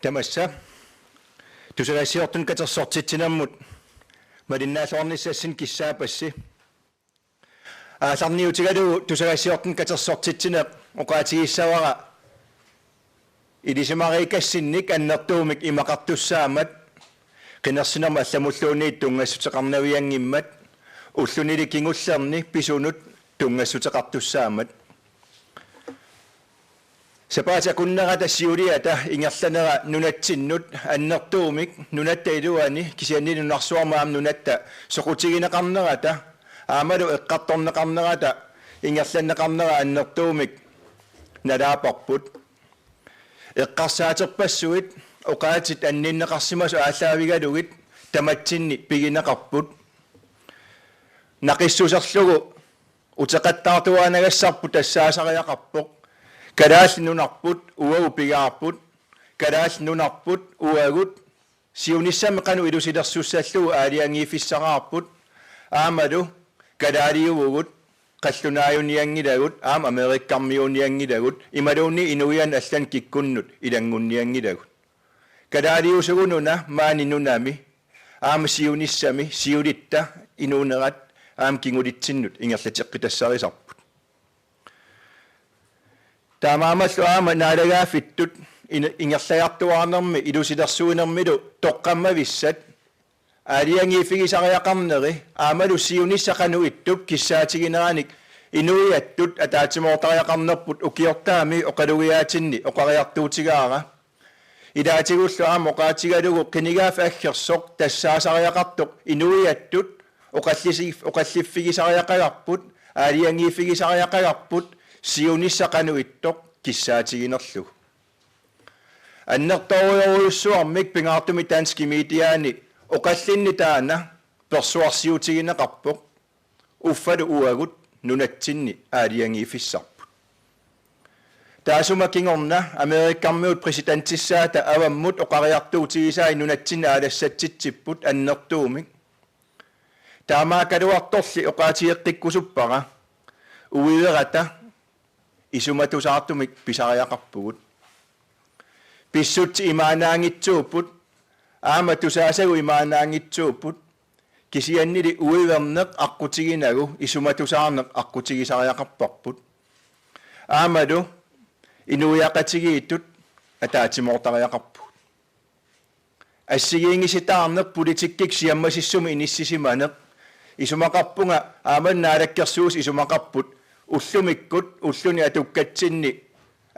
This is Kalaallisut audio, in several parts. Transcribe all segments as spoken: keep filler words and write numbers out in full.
Tamassa tusagassiortunik katersortitsinermut malinnaalluarnissassinnik kissaapassi. Aallarniutigalugu tusagassiortunik katersortitsineq oqaatigissavara ilisimariikassinnik annertuumik imaqartussaammat qinersinermut allamulluunniit tunngassuteqarnavianngimmat ullunili kingullerni pisunut tunngassuteqartussaammat. Sapaatip akunnerata siuliata ingerlanera nunatsinnut annertuumik nunatta iluani kisianni nunarsuarmi aamma nunatta soqutigineqarnerata aammalu eqqartorneqarnerata ingerlanneqarnera annertuumik nalaaparput. Eqqarsaaterpassuit oqaatsit anninneqarsimasut aallaavigalugit tamatsinni pigineqarput. Naqissuserlugu uteqattaartuaannagassarput tassaasariaqarpoq. Kalaallit Nunarput uagut pigaarput. Kalaallit Nunarput uagut siunissami qanoq ilusilersussallugu aalajangiiffissaraarput. Aammalu kalaaliuvugut, qallunaajunnianngilagut aamma amerikkarmiuunnianngilagut imaluunniit inuiannut allanut kikkunnut ilanngunnianngilagut. Kalaaliusugununa maani nunami aamma siunissami siulitta inuunerat aamma kingulitsinnut ingerlateqqitassarisarput. Taamaammallu aamma naalagaaffittut in-, ingerlajartuaarnermi ilusilersuinermilu toqqammavissat aalajangiiffigisariaqarneri aammalu siunissaq qanoq ittup kissaatigineranik inuiattut ataatsimoortariaqarnerput ukiortaami oqalugiaatinni oqariartuutigaara. Ilaatigullu aamma oqaatigalugu qinigaaffik aggersoq tassaasariaqartoq inuiattut oqallisi-, oqalliffigisariaqagarput, aalajangiiffigisariaqagarput siunissaq qanoq ittoq kissaatiginerlugu. Annertoorujorujussuarmik pingaartumik danskit mediaanni oqallinneq taanna persuarsiutigineqarpoq. Uffalu uagut nunatsinni aalajangiiffissarput. Taassuma kingorna amerikkarmiut præsidentissaata avammut oqariartuutigisai nunatsinni aalassatsitsipput annertuumik. Taamaakkaluartorli oqaatigeqqikkusuppara uiverata isumatusaartumik pisariaqarpugut. Pissutsit imaannaanngitsuupput, aamma tusaasagut imaannaanngitsuupput, kisiannili uiverneq aqqutiginagu isumatusaarneq aqqutigisariaqarparput. Aammalu inuiaqatigiittut ataatsimoortariaqarpugut. Assigiinngisitaarneq politikkikkut siammasissumik inissisimaneq. Isumaqarpunga aamma Naalakkersuisut isumaqarput ullumikkut ulluni atukkatsinni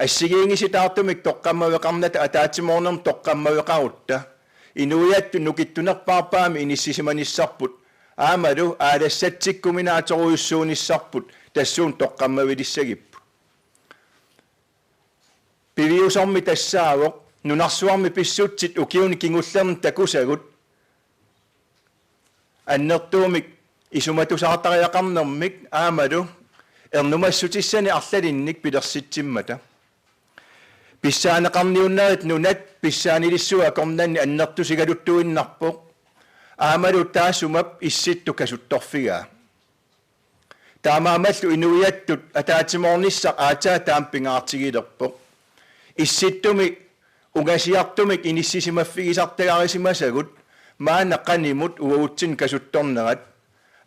assigiinngisitaartumik toqqammaveqarnata ataatsimoornermut toqqammaveqarutta inuiattut nukittunerpaarpaamik inissisimanissarput aammalu aalassatsikkuminaatsorujussuunissarput tassuuna toqqammavilissagipput. Piviusormi tassaavoq nunarsuarmi pissutsit ukiuni kingullerni takusagut annertuumik isumatusaartariaqarnermik aammalu ernumassutissanik arlalinnik pilersitsimmata. Pissaaneqarniunnerit nunat pissaanilissuit akornanni annertusigaluttuinnarpoq. Aammalu taassumap Issittut kasuttorfigaa. Taamaammallu inuiattut ataatsimoornissaq aatsaat taama pingaartigilerpoq. Issittumi ungasiartumik inissisimaffigisartagarisimasagut maanna qanimut uagutsinnut kasuttornerat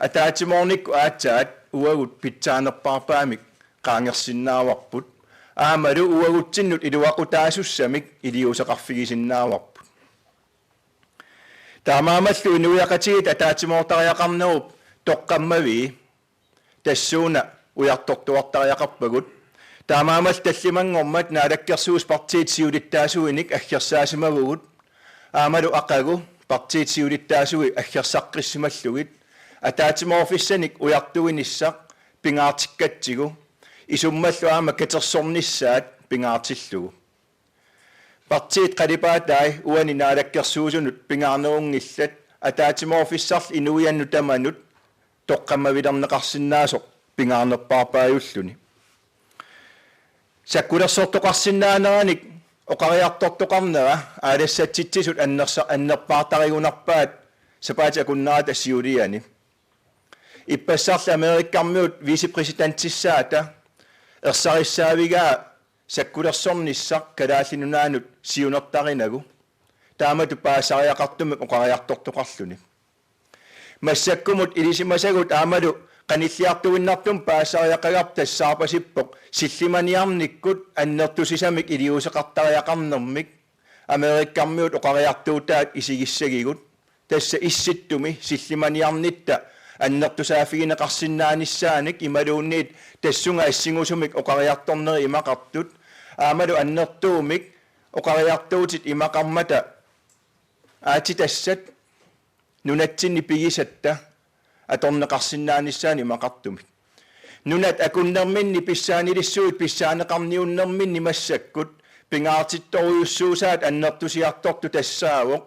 ataatsimoornikkut aatsaat uagut pitsaanerpaarpaamik qaangersinnaavarput. Aammalu uagutsinnut iluaqutaasussamik iliuuseqarfigisinnaavarput. Taamaammallu inuiaqatigiit ataatsimoortariaqarnerup toqqammavii tassuuna ujartortuartariaqarpagut. Taamaammallu tallimanngormat Naalakkersuisut partiit siulittaasuinik aggersaasimavugut. Aammalu aqagu partiit siulittaasui aggersaqqisimallugit ataatsimoorfissanik ujartuinissaq pingaartikkatsigu isummallu aamma katersornissaat pingaartillugu. Partiit qalipaatai uani Naalakkersuisunut pingaarnerunngillat ataatsimoorfissarlu inuiannut tamanut toqqammavilerneqarsinnaasoq pingaarnerpaarpaajulluni. Sakkulersortoqarsinnaaneranik oqariartortoqarnera aalassatsitsisut annersa-, annerpaartarigunarpaat sapaatip akunnerata siuliani. Ippassarlu amerikkarmiut vicepræsidentissaata ersarissaavigaa sakkulersornissaq Kalaallit Nunaannut siunertarinagu. Taamatut paasisariaqartumik oqariartortoqarluni. Massakkumut ilisimasagut aammalu qanilliartuinnartumik paasisariaqagarput tassaarpasippoq sillimaniarnikkut annertusisamik iliuuseqartariaqarnermik Amerikkarmiut oqariartuutaat isigissagigut. Tassa issittumi sillimaniarnitta annertusaaffigineqarsinnaanissaanik imaluunniit tassunga assingusumik oqariartornerit imaqartut. Aammalu annertuumik oqariartuutit imaqarmata aatsitassat nunatsinni pigisatta atorneqarsinnaanissaannik imaqartumik. Nunat akunnerminni pissaanilissuit pissaaneqarniunnerminni massakkut pingaartittorujussuusaat annertusiartortoq tassaavoq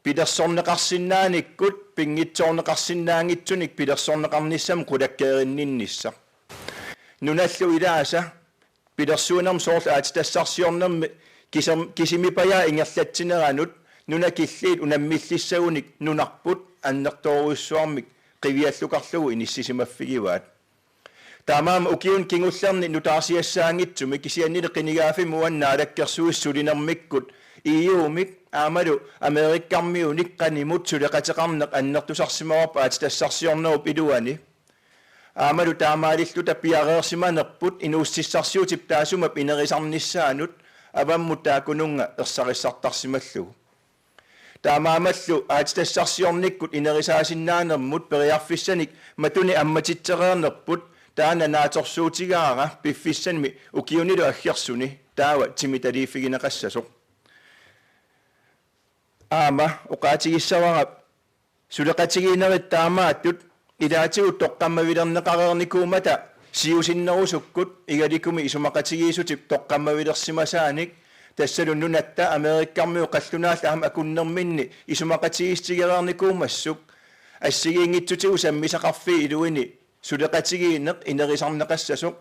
pilersorneqarsinnaanikkut pinngitsoorneqarsinnaanngitsunik pilersorneqarnissamut qulakkeerinninnissaq. Nunallu ilaasa pilersuinermi soorlu aatsitassarsiornermi kisem-, kisimipajaat ingerlatsineranut nunat killiit unammillissagunik nunarput annertoorujussuarmik qiviallukarlugu inissisimaffigivaat. Taamaammat ukiuni kingullerni nutaarsiassaanngitsumik kisiannili qinigaaffimmi uani Naalakkersuisut sulinermikkut E U-mik aammalu Amerikkarmiunik qanimut suleqateqarneq annertusarsimavarput aatsitassarsiornerup iluani. Aammalu taamaalilluta piareersimanerput inuussutissarsiutip taassuma inerisarnissaanut avammut taakkununnga ersarissartarsimallugu. Taamaammallu aatsitassarsiornikkut inerisaasinnaanermut periarfissanik matunik ammatitsereernerput taanna naatsorsuutigaara piffissami ukiunilu aggersuni taava timitaliiffigineqassasoq. Aamma oqaatigissavara suleqatigiinnerit taamaattut ilaatigut toqqammavilerneqareernikuummata siusinnerusukkut igalikumi isumaqatigiissutip toqqammavilersimasaanik, tassalu nunatta Amerikkarmiut qallunaallu aamma akunnerminni isumaqatigiissutigereernikuummassuk assigiinngitsutigut sammisaqarfiit iluini suleqatigiinneq inerisarneqassasoq.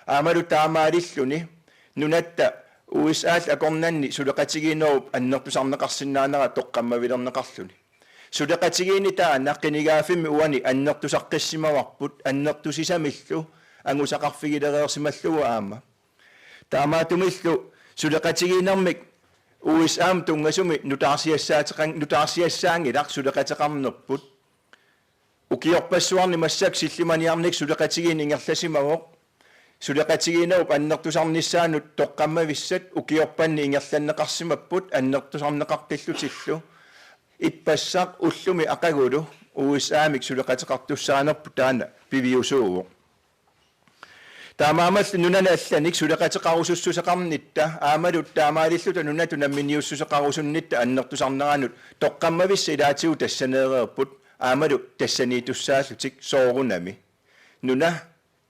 Aammalu taamaalilluni nunatta U S A-llu akornanni suleqatigiinnerup annertusarneqarsinnaanera toqqammavilerneqarluni. Suleqatigiinneq taanna qinigaaffimmi uani annertusaqqissimavarput annertusisamillu angusaqarfigilereersimallugu aamma. Taamaattumillu suleqatigiinnermik U S A-mut tunngasumik nutaarsiassaateqan-, nutaarsiassaanngilaq suleqateqarnerput. Ukiorpassuarni massakkut sillimaniarnikkut suleqatigiinneq ingerlasimavoq. Suleqatigiinnerup annertusarnissaanut toqqammavissat ukiorpanni ingerlanneqarsimapput annertusarneqaqqillutillu. Ippassaq ullumi aqagulu U S A-mik suleqateqartussaanerput taanna piviusuuvoq. Taamaammallu nunani allanik suleqateqarusussuseqarnitta aammalu taamaalilluta nunatut namminiussuseqarusunnitta annertusarneranut toqqammavissat ilaatigut tassaneereerput aammalu tassaniittussaallutik soorunami. Nuna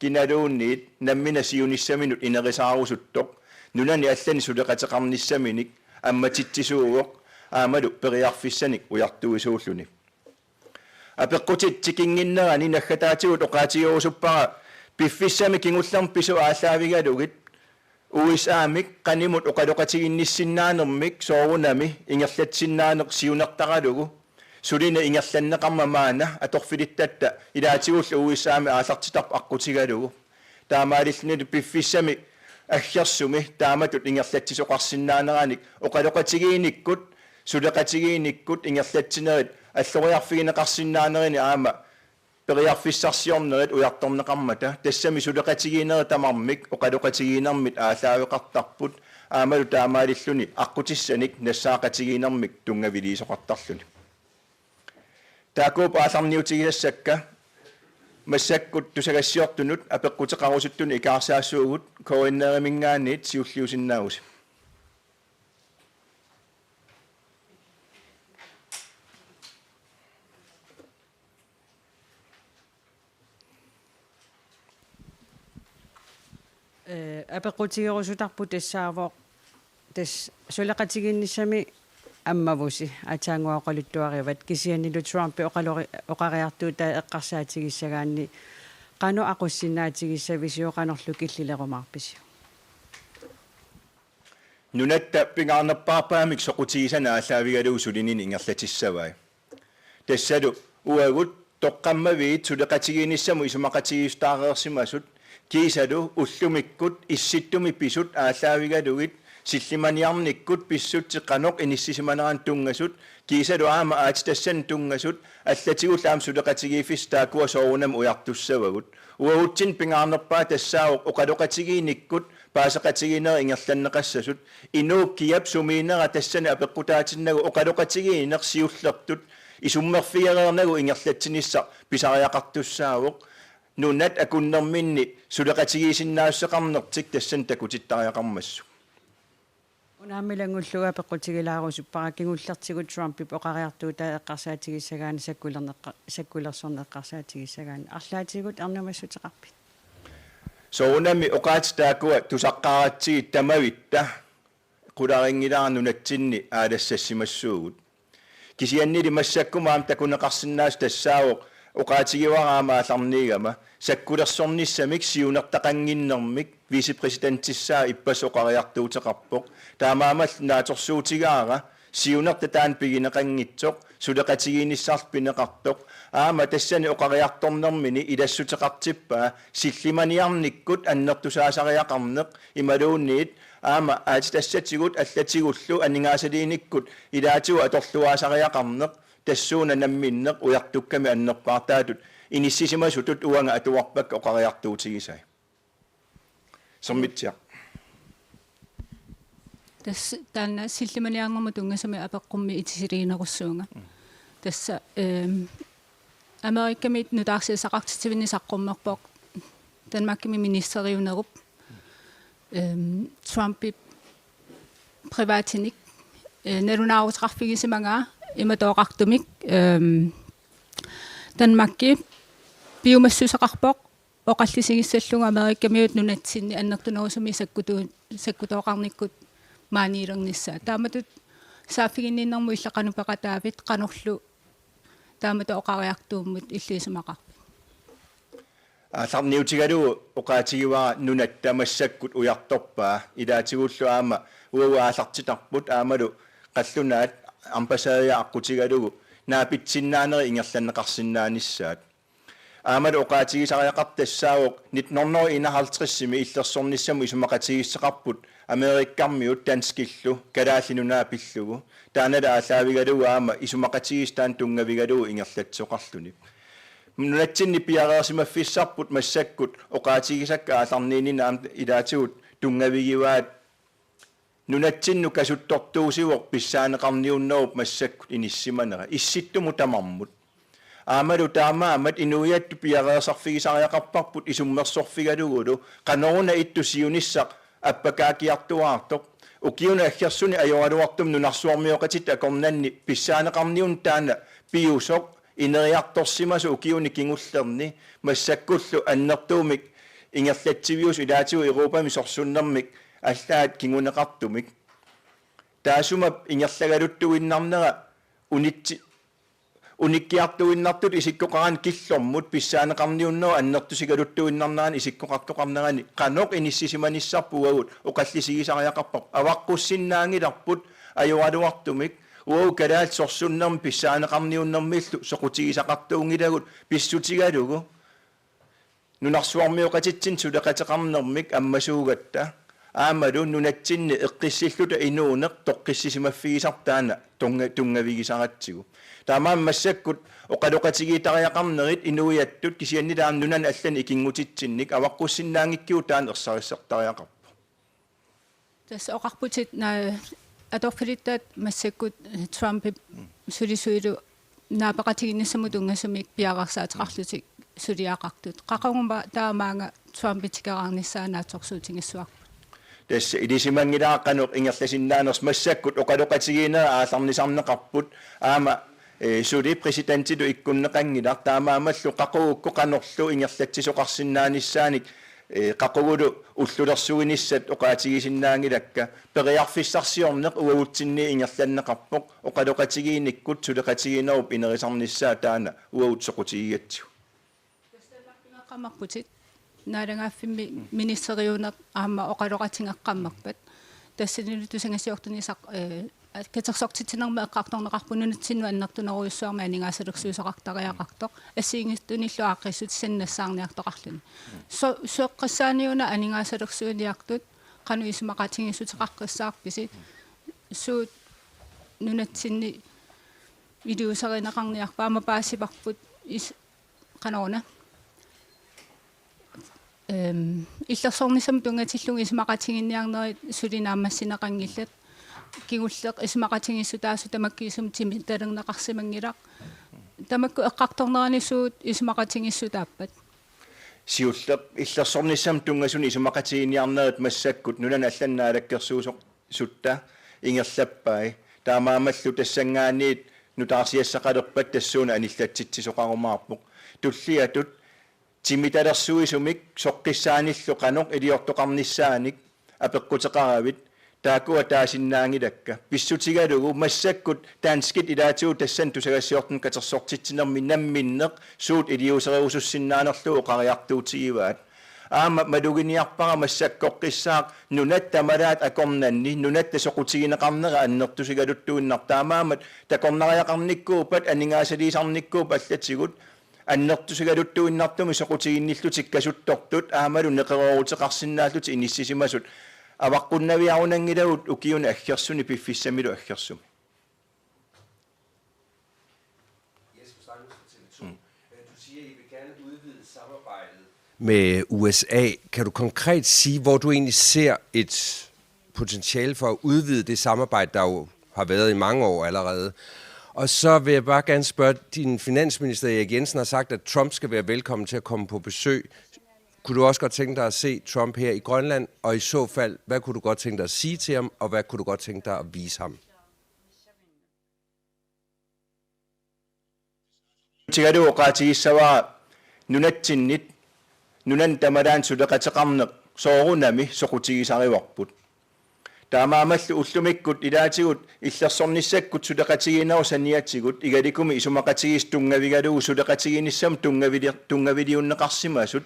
kinaluunniit nammineq siunissaminut inerisaarusuttoq nunani allani suleqateqarnissaminik ammatitsisuuvoq aammalu periarfissanik ujartuisuulluni. Apeqqutit tikinnginnerani naggataatigut oqaatigerusuppara piffissami kingullermi pisut aallaavigalugit U S A-mik qanimut oqaloqatiginnissinnaanermik soorunami ingerlatsinnaaneq siunertaralugu sulineq ingerlanneqarmat maanna atorfilittatta ilaatigullu U S A-mik aallartittarput aqqutigalugu. Taamaalillunilu piffissami aggersumi taamatut ingerlatsisoqarsinnaaneranik oqaloqatigiinnikkut, suleqatigiinnikkut ingerlatsinerit alloriarfigineqarsinnaanerini aamma periarfissarsiornerit ujartorneqarmata, tassami suleqatigiinnerit tamarmik oqaloqatigiinnermit aallaaveqartarput, aammalu taamaalilluni aqqutissanik nassaaqatigiinnermik tunngaviliisoqartarluni. Taakkuupput aallarniutigisassakka, massakkut tusagassiortunut apeqquteqarusuttunut ikaarsaassuugut, K N R-iminngaanniit siulliusinnaavusi. Ee, apeqqutigerusutarput tassaavoq tassa suleqatigiinnissami ammavusi, aatsaannguaq oqaluttuarivat, kisiannili Trumpi oqalori-, oqariartuutai eqqarsaatigissagaanni qanoq aqussinnaatigissavisiuk, qanorlu killilerumaarpisiuk? Nunatta pingaarnerpaarpaamik soqutigisanik aallaavigalugu sulinini ingerlatissavai. Tassalu uagut toqqammaviit suleqatigiinnissamut isumaqatigiissutaareersimasut kiisalu ullumikkut issittumi pisut aallaavigalugit Sillimaniarnikkut pissutsit qanoq inissisimaneranut tunngasut, kiisalu aamma aatsitassanut tunngasut, allatigullu aamma suleqatigiiffissat taakkua soorunami ujartussavagut. Uagutsinni pingaarnerpaaq tassaavoq oqaloqatigiinnikkut paaseqatigiinnerit ingerlanneqassasut, inuup kiap sumiinnera tassani apeqqutaatinnagu oqaloqatigiinneq siullertut isummerfigereernagu ingerlatsinissaq pisariaqartussaavoq, nunat akunnerminni suleqatigiissinnaasusseqarnertik tassani takutittariaqarmassuk. Unammilanngullugit peqqutigilaarusuppara kingullertigut Trumpip oqariartuutaa eqqarsaatigissagaanni sakkulerneqqa-, sakkulersorneq eqqarsaatigissagaanni. Arlaatigut ernumassuteqarpit? Soorunami oqaatsit taakkua tusaqqaaratsigit tamavitta qularinngilara nunatsinni aalassassimassuugut. Kisiannili massakkut aamma takuneqarsinnaasut tassaavoq oqaatigivara aamma aallarniigama sakkulersornissamik siunertaqannginnermik vicepræsidentissaa ippassaq oqariartuuteqarpoq. Taamaammallu naatsorsuutigaara siunertaq taanna pigineqanngitsoq, suleqatigiinnissarlu pineqartoq. Aamma tassani oqariartornermini ilassuteqartippaa sillimaniarnikkut annertusaasariaqarneq imaluunniit aamma aatsitassatigut allatigullu aningaasaliinikkut ilaatigut atorluaasariaqarneq tassuuna namminneq ujartukkamik annerpaartaatut inissisimasutut uanga atuarpakka oqariartuutigisai. Sermitsiaq. Tassa taanna sillimaniarnermut tunngasumik apeqqummi itisiliinerussuunga. Tassa, ehm, Amerikamiut nutaarsiassaqartitsivinni saqqummerpoq Danmarkimi ministeriunerup, ehm, Trumpip privatinik, eh, nalunaaruteqarfigisimagaa imatooqartumik, ehm, Danmarki piumassuseqarpoq oqallisigissallugu Amerikamiut nunatsinni annertunerusumik sakkutu-, sakkutooqarnikkut maaniilernissaa. Taamatut saaffiginninnermut illit qanoq peqataavit, qanorlu taamatut oqariartuummut illit isumaqarpit? Aallarniutigalugu oqaatigivara nunatta massakkut ujartorpaa, ilaatigullu aamma uagut aallartitarput aammalu qallunaat ambassadøria aqqutigalugu naapitsisinnaanerit ingerlanneqarsinnaanissaat. Aammalu oqaatigisariaqartoq tassaavoq nitten hundrede enoghalvtredsimi illersornissamut isumaqatigiissuteqarput Amerikkarmiut danskillu Kalaallit Nunaat pillugu. Taannalu aallaavigalugu aamma isumaqatigiissut taanna tunngavigalugu ingerlatsisoqarluni. Nunatsinni piareersimaffissarput massakkut oqaatigisakka aallarniinninni aamma ilaatigut tunngavigivaat nunatsinnut kasuttortuusivoq pissaaneqarniunnerup massakkut inissimanera. Issittumut tamarmut. Aammalu taamaammat inuiattut piareersarfigisariaqarparput isummersorfigalugulu qanoruna ittut siunissaq appakaakkiartuaartoq. Ukiuni aggersuni ajoraluartumik nunarsuarmioqatitta akornanni pissaaneqarniunneq taanna piusoq ineriartorsimasoq ukiuni kingullerni massakkullu annertuumik ingerlatsiviusoq ilaatigut Europami sorsunnermik allaat kinguneqartumik. Taassuma ingerlagaluttuinnarnera unitsi-, unikkiartuinnartutut isikkoqarani killormut pissaaneqarniunnerup annertusigaluttuinnarnerani isikkoqartoqarnerani qanoq inissisimanissarput uagut oqallisigisariaqarparput. Avaqqussinnaanngilarput ajoraluartumik uagut kalaallit sorsunnermi pissaaneqarniunnermillu soqutigisaqartuunngilagut pissutigalugu nunarsuarmioqatitsinnut suleqateqarnermik ammasuugatta aammalu nunatsinni eqqissilluta inuuneq toqqissisimaffigisarput taanna tunnga-, tunngavigisaratsigu. Taamaammat massakkut oqaloqatigiittariaqarnerit inuiattut kisiannili aamma nunanut allanut ikinngutitsinnik avaqqussinnaanngikkigut taanna ersarissartariaqarpoq. Tassa oqarputit na-, atorfilittaat massakkut Trumpip sulisuilu naapeqatigiinnissamut tunngasumik piareersaateqarlutik suliaqartut. Qaquguma taamaanga Trumpip tikeraarnissaa naatsorsuutigissavarput? Tassa ilisimanngilara qanoq ingerlasinnaanersoq, massakkut oqaloqatigiinnerit aallarnisarneqarput aamma ee, suli præsidentilu ikkunneqanngilaq, taamaammallu qaqugukku qanorlu ingerlatsisoqarsinnaanissaanik, ee, qaqugulu ullulersuinissat oqaatigisinnaanngilakka, periarfissarsiorneq uagutsinni ingerlanneqarpoq, oqaloqatigiinnikkut suleqatigiinnerup inerisarnissaa taanna uagut soqutigigatsigu. Qaammarputit naalagaaffimmi ministeriuneq aamma oqaloqatigeqqammerpat. Tassanilu tusagassiortunisaq, eh, katersortitsinermi eqqartorneqarpoq nunatsinnut annertunerujussuarmik aningaasalersuisoqartariaqartoq. Assigiinngitsunillu aaqqissutissanik nassaarniartoqarluni. So-, soqqassaaniuna aningaasalersuiniartut Qanoq isumaqatigiissuteqaqqissaarpisi? Suut nunatsinni iliuuserineqarniarpat aamma paasivarput is-, qanoruna. Ehm, illersornissamut tunngatillugu isumaqatigiinniarnerit suli naammassineqanngillat. Kingulleq isumaqatigiissutaasut tamakkiisumik timitalerneqarsimanngilaq. Tamakku eqqartornerani suut isumaqatigiissutaappat? Siulleq illersornissamut tunngasuni isumaqatigiinniarnerit massakkut nunani allani naalakkersuisoq sutta ingerlappai. Taamaammallu tassanngaanniit nutaarsiassaqalerpat tassuuna anillatsitsisoqarumaarpoq. Tulliatut timitalersuisumik soqqissaanillu qanoq iliortoqarnissaanik apeqquteqaravit, taakkua taasinnaanngilakka. Pissutigalugu massakkut danskit ilaatigut tassani tusagassiortunut katersortitsinermi namminneq suut iliuusererusussinnaanerlugu oqariartuutigivaat. Aamma maluginiarpara massakkorpiaq nunat tamalaat akornanni nunatta soqutigineqarnera annertusigaluttuinnartoq, taamaammat takornariaqarnikkuuppat aningaasaliisarnikkuuppat allatigut annertusigaluttuinnartumik soqutiginnillutik kasuttortut aammalu neqerooruteqarsinnaallutik inissisimasut avaqqunnaviarunanngilagut ukiuni aggersuni piffissamilu aggersumi. Jesper Steinmetz fra T V to. Mm. Øh, du siger, I vil gerne udvide samarbejdet med U S A. Kan du konkret sige, hvor du egentlig ser et potentiale for at udvide det samarbejde, der jo har været i mange år allerede? Og så vil jeg bare gerne spørge, din finansminister Erik Jensen har sagt, at Trump skal være velkommen til at komme på besøg. Kunne du også godt tænke dig at se Trump her i Grønland? Og i så fald, hvad kunne du godt tænke dig at sige til ham, og hvad kunne du godt tænke dig at vise ham? Tigalu oqaatigissavara nunatsinnit nunani tamalaani suleqateqarneq soorunami soqutigisarivarput. Taamaammallu ullumikkut ilaatigut illersornissakkut suleqatigiinnerup saniatigut igalikumi isumaqatigiissut tunngavigalugu suleqatigiinnissamut tunngavili-, tunngaviliunneqarsimasut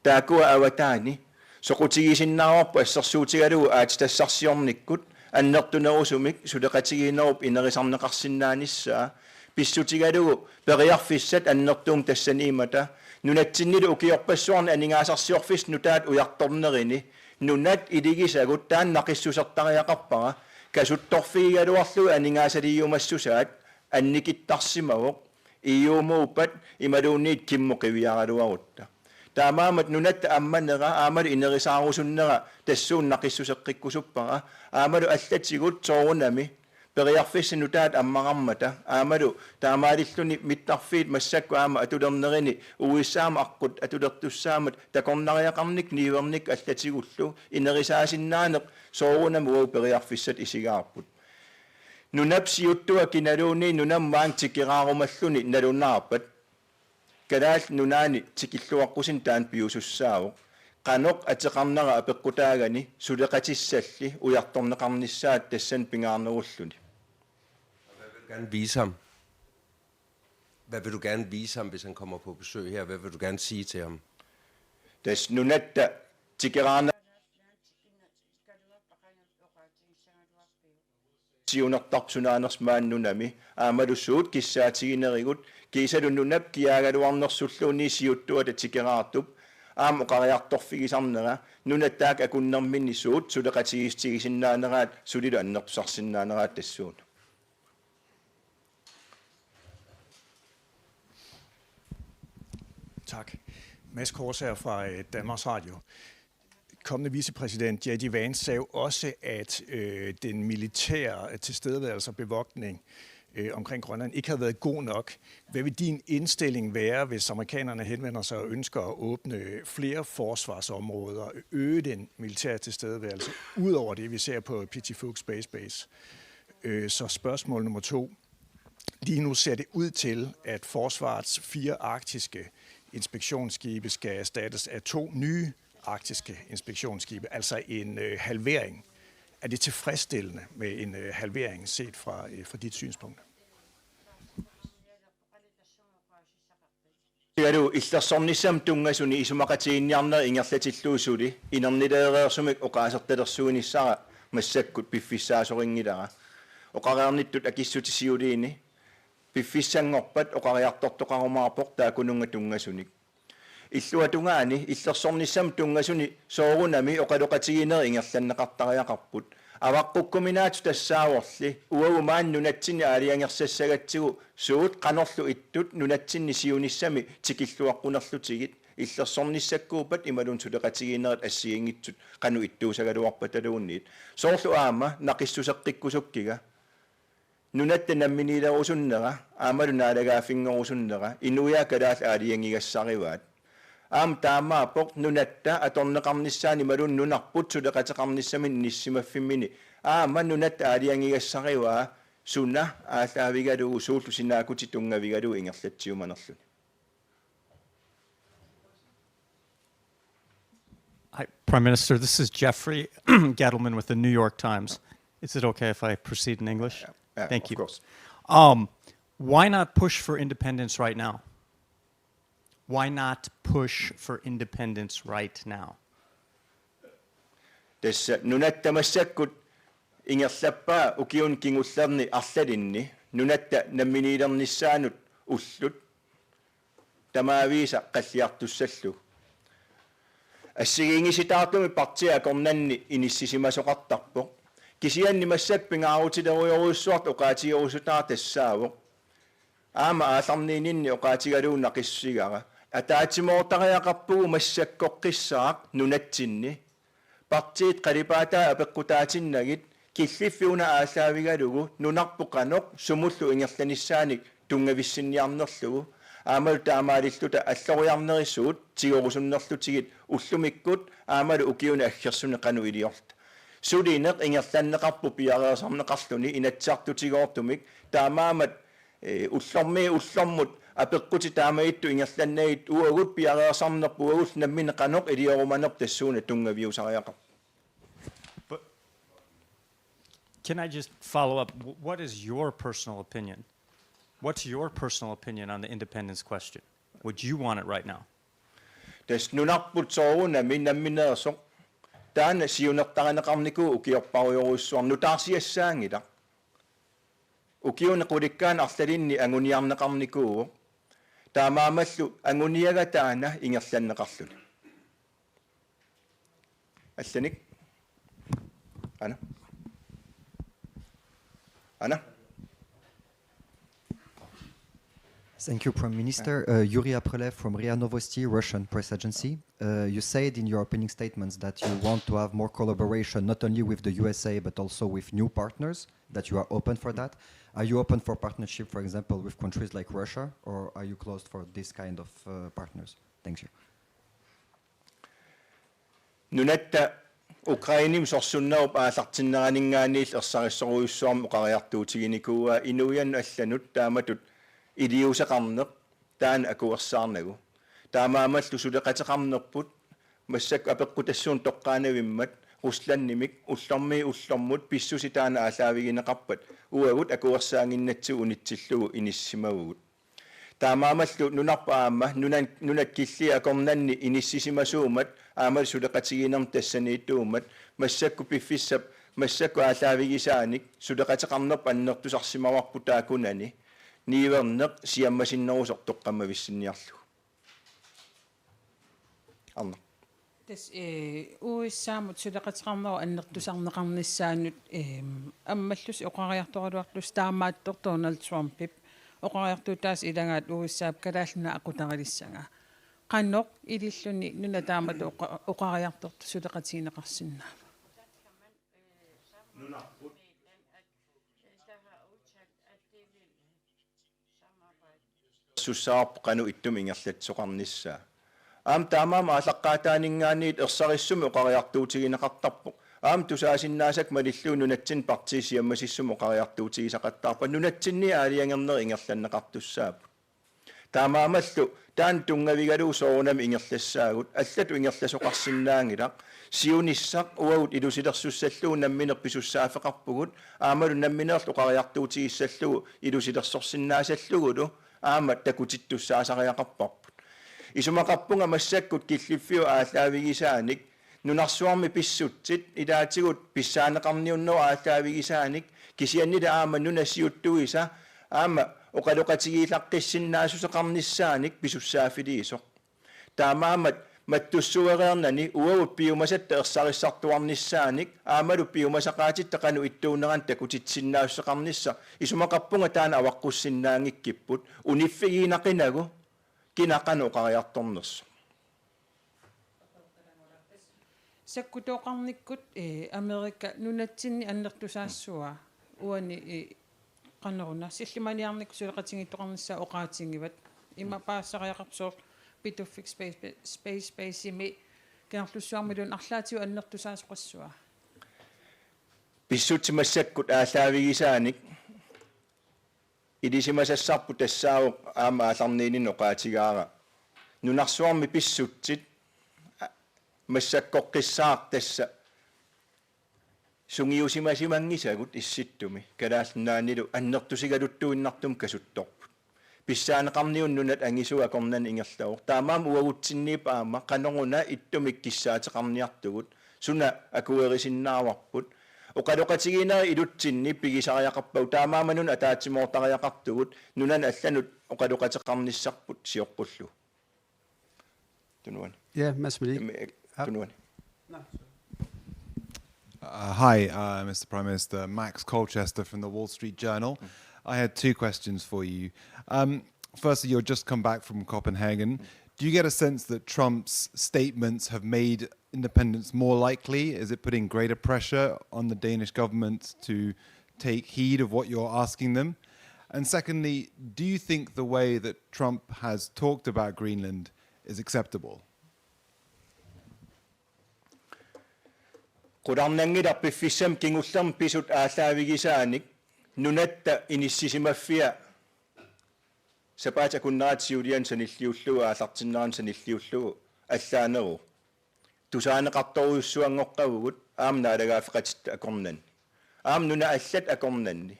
taakkua avataani soqutigisinnaavarput assersuutigalugu aatsitassarsiornikkut annertunerusumik suleqatigiinnerup inerisarneqarsinnaanissaa pissutigalugu periarfissat annertuumik tassaniimmata nunatsinnilu ukiorpassuarni aningaasarsiorfissat nutaat ujartornerini nunat iligisagut taanna naqissusertariaqarpara kasuttorfigigaluarlugu aningaasaliiumassusaat annikittarsimavoq. E U-muuppat imaluunniit kimmut qiviaraluarutta. Taamaammat nunatta ammanera aammalu inerisaarusunnera tassuuna naqissuseqqikkusuppara. Aammalu allatigut soorunami periarfissat nutaat ammarmata aammalu taamaalilluni mittarfiit massakkut aamma atulernerini U S A-mut aqqut atulertussaammat takornariaqarnikkut niuernikkut allatigullu inerisaasinnaaneq soorunami uagut periarfissat isigaarput. Nunap siuttua kinaluunniit nunamut maanga tikeraarumalluni nalunaarpat Kalaallit Nunaanni tikilluaqqusineq taanna piviusussaavoq. Qanoq ateqarnera apeqqutaagani suleqatissalli ujartorneqarnissaat tassani pingaarnerulluni. Hvad vil du gerne vise ham? Hvad vil du gerne vise ham, hvis han kommer på besøg her? Hvad vil du gerne sige til ham? Tassa nunatta tikeraarne- siunertarput sunaanersoq maani nunami aammalu suut kissaatiginerigut kiisalu nunap kiaagaluarnersulluunniit siuttuata tikeraartup aamma oqariartorfigisarnera nunat taakku akunnerminni suut suleqatigiissutigisinnaaneraat sulilu annertusarsinnaaneraat tassuuna. Tak. Mads Korsager fra øh, Danmarks Radio. Kommende vicepræsident J D Vance sagde jo også, at øh, den militære tilstedeværelse og bevogtning øh, omkring Grønland ikke havde været god nok. Hvad vil din indstilling være, hvis amerikanerne henvender sig og ønsker at åbne flere forsvarsområder, øge den militære tilstedeværelse, ud over det, vi ser på Pituffik Space Base? Øh, så spørgsmål nummer to. Lige nu ser det ud til, at forsvarets fire arktiske inspektionsskibe skal erstattes af to nye arktiske inspektionsskibe, altså en øh, halvering. Er det tilfredsstillende med en øh, halvering set fra, øh, fra dit synspunkt? Tigalu illersornissamut tunngasuni isumaqatigiinniarnerit ingerlatillugu suli inernileereersumik oqaasertalersuinissara massakkut piffissaasorinngilara. Oqareernittut akissutit siuliini piffissanngorpat oqariartortoqarumaarpoq taakkununnga tunngasunik. Illuatungaani illersornissamut tunngasuni soorunami oqaloqatigiinnerit ingerlanneqartariaqarput. Avaqqukkuminaatsut tassaavorli uagut maani nunatsinni aalajangersassagatsigu suut qanorlu ittut nunatsinni siunissami tikilluaqqunerlutigit illersornissakkuuppat imaluunniit suleqatigiinnerit assigiinngitsut qanoq ittuusagaluarpataluunniit. Soorlu aamma naqissuseqqikkusukkiga. Nunatta namminiilerusunnera aammalu naalagaaffinngorusunnera inuiaat kalaallit aalajangigassarivaat. Aamma taamaappoq nunatta atorneqarnissaani imaluunniit nunarput suleqateqarnissaminut inissisimaffimmini aamma nunatta aalajangigassarivaa suna aallaavigalugu suullu sinaakkutit tunngavigalugu ingerlatsiumanerluni. Hi, Prime Minister. This is Jeffrey Gettleman with the New York Times. Is it okay if I proceed in English? Yeah, Thank of you. Course. Um, why not push for independence right now? Why not push for independence right now? Tassa nunatta massakkut ingerlappaa ukiuni kingullerni arlalinni nunatta namminiilernissaanut ullut tamaavisa qalliartussallugu. Assigiinngisitaartumik partiit akornanni inissisimasoqartarpoq. Kisianni massakkut pingaarutilerujorujussuartut oqaatigerusutaat tassaavoq. Aamma aallarniinninni oqaatigalugu naqissusigara. Ataatsimoortariaqarpugut massakkoqqissaaq nunatsinni. Partiit qalipaatai apeqqutaatinnagit killiffiuna aallaavigalugu nunarput qanoq sumullu ingerlanissaanik tunngavissinniarnerlugu aammalu taamaalilluta alloriarnerisuut tigorusunnerlutigit ullumikkut aammalu ukiuni aggersuni qanoq iliorluta. Sulineq ingerlanneqarpoq piareersarneqarluni Inatsisartutigoortumik taamaammat eh, ullormiit ullormut apeqqutit taamaattut ingerlannagit uagut piareersarnerput uagut nammineq qanoq iliorumanerput tassuuna tunngaviusariaqarpoq. But can I just follow up? Wh- What is your personal opinion? What's your personal opinion on the independence question? Would you want it right now? Tassa nunarput soorunami nammineersoq taanna siunertarineqarnikuuvoq ukiorparujorujussuarni nutaarsiassaanngilaq. Ukiuni qulikkaani arlalinni anguniarneqarnikuuvoq. Taamaammallu anguniagaq taanna ingerlanneqarluni. Allanik. Ana. Ana. Thank you, Prime Minister. Uh, Yuri Aprelev from ria Novosti, Russian press agency. Uh, you said in your opening statements that you want to have more collaboration, not only with the U S A, but also with new partners, that you are open for that. Are you open for partnership, for example, with countries like Russia, or are you closed for this kind of uh, partners? Thank you. Nunatta Ukrainemi sorsunnerup aallartinneraninngaanniillu ersarissorujussuarmik oqariartuutiginikuuaa inuiannut allanut taamatut iliuuseqarneq taanna akuersaarnagu. Taamaammallu suleqateqarnerput massakkut apeqqutassuunik toqqaannavimmat Ruslandimik ullormiit ullormut pissusit taanna aallaavigineqarpat uagut akuersaannginnatsigu unitsillugu inissisimavugut. Taamaammallu nunarput aamma nunan-, nunat killiit akornanni inissisimasuummat aammalu suleqatigiinnermut tassaniittuummat massakkut piffissap massakkut aallaavigisaanik suleqateqarnerput annertusarsimavarput taakkunani niuerneq siammasinnerusoq toqqammavissinniarlugu. Arnaq. Tassa eh, U S A-mut suleqateqarnerup annertusarneqarnissaanut eh, ammallusi oqariartoraluarlusi taamaattoq Donald Trumpip oqariartuutaasa ilagaat U S A-p Kalaallit Nunaat aqutarilissagaa. Qanoq ililluni nuna taamatut oqa- oqariartortoq suleqatigineqarsinnaava? Sussaarpoq qanoq ittumik ingerlatsisoqarnissaa. Aamma taamaammat aallaqqaataaninngaanniit ersarissumik oqariartuutigineqartarpoq. Aamma tusaasinnaasakka malillugit nunatsinni partiit siammasissumik oqariartuutigisaqattaarput. Nunatsinniit aalajangernerit ingerlanneqartussaapput. Taamaammallu taanna tunngavigalugu soorunami ingerlassaagut, allatut ingerlasoqarsinnaanngilaq, siunissaq uagut ilusilersussallugu nammineq pisussaaffeqarpugut, aammalu nammineerluta oqariartuutigissallugu ilusilersorsinnaasallugulu aamma takutittussaasariaqarparput. Isumaqarpunga massakkut killiffiup aallaavigisaanik nunarsuarmi pissutsit ilaatigut pissaaneqarniunnerup aallaavigisaanik kisiannili aamma nuna siuttuisa aamma oqaloqatigiillaqqissinnaassuseqarnissaanik pisussaaffiliisoq. Taamaammat mattussuereernani uagut piumasatta ersarissartuarnissaanik aammalu piumasaqaatitta qanoq ittuunerani takutitsisinnaassuseqarnissaq isumaqarpunga taanna avaqqussinnaanngikkipput uniffigiinnaqinagu kina qanoq oqariartornersoq. Sakkutooqarnikkut, eh, Amerika nunatsinni annertusaassavaa uani, eh, qanoruna sillimaniarnikkut suleqatigiittoqarnissaa oqaatigivat. Ima paassariaqarpoq soorlu Pituffik Space, Space Base-imi Kangerlussuarmiluunniit arlaatigut annertusaasoqassavaa. Pissutsit massakkut aallaavigisaanik ilisimasassarput tassaavoq aamma aallarniinnaq oqaatigaara. Nunarsuarmi pissutsit, a, massakkoqqissaaq tassa sungiusimasimanngisagut Issittumi Kalaallit Nunaannilu annertusigaluttuinnartumik kasuttorput. Pissaaneqarniunneq nunat angisuut akornanni ingerlavoq. Taamaammat uagutsinniippoq aamma qanoruna ittumik kissaateqarniartugut, suna akuerisinnaavarput. Oqaloqatigiinnerit ilutsinni pigisariaqarpagut, taamaammat nunat ataatsimoortariaqartugut, nunanut allanut oqaloqateqarnissarput sioqqullugu. Tunuani. Ja, Mads Malik. Em, eh, Tunuani. Uh, hi, uh, Mister Prime Minister. Max Colchester from the Wall Street Journal. I had two questions for you. Um, firstly, you've just come back from Copenhagen. Do you get a sense that Trump's statements have made independence more likely? Is it putting greater pressure on the Danish government to take heed of what you're asking them? And secondly, do you think the way that Trump has talked about Greenland is acceptable? Qularnanngilaq piffissami kingullermi pisut aallaavigisaanik nunatta inissisimaffia sapaatip akunnerata siuliani sanilliullugu aallartinnerani sanilliullugu allaaneruvoq. Tusaaneqartorujussuanngoqqavugut aamma naalagaaffeqatitta akornanni. Aamma nunat allat akornanni.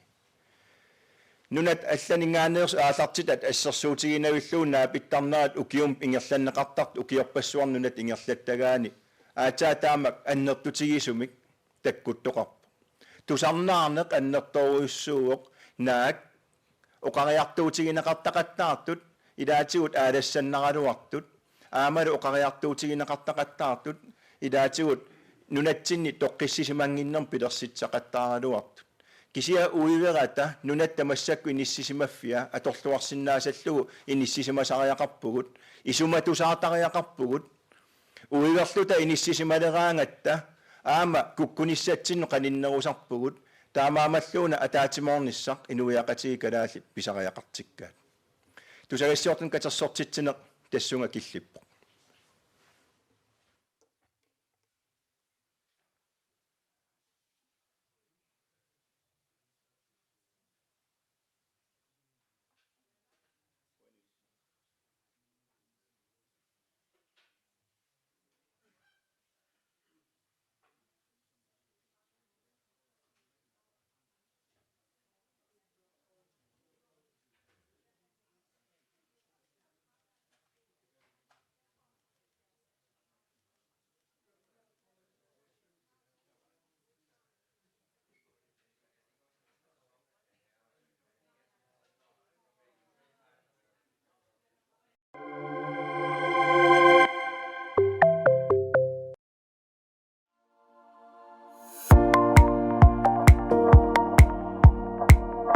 Nunat allaninngaanneersut aallartitat assersuutiginavillugu naapittarnerat ukiumut ingerlanneqartartut ukiorpassuarni nunat ingerlattagaanni aatsaat taamak annertutigisumik takkuttoqarpoq. Tusarnaarneq annertoorujussuuvoq naak oqariartuutigineqartaqattaartut ilaatigut aalassannaraluartut aammalu oqariartuutigineqartaqattaartut ilaatigut nunatsinni toqqissisimannginnermik pilersitsisaqattaaraluartut. Kisianni uiverata nunatta massakkut inissisimaffia atorluarsinnaasallugu inissisimasariaqarpugut, isumatusaartariaqarpugut, uiverluta inissisimaleraangatta aamma kukkunissatsinnut qaninnerusarpugut, taamaammalluuna ataatsimoornissaq inuiaqatigiit kalaallit pisariaqartikkaat. Tusagassiortunik katersortitsineq tassunga killippoq.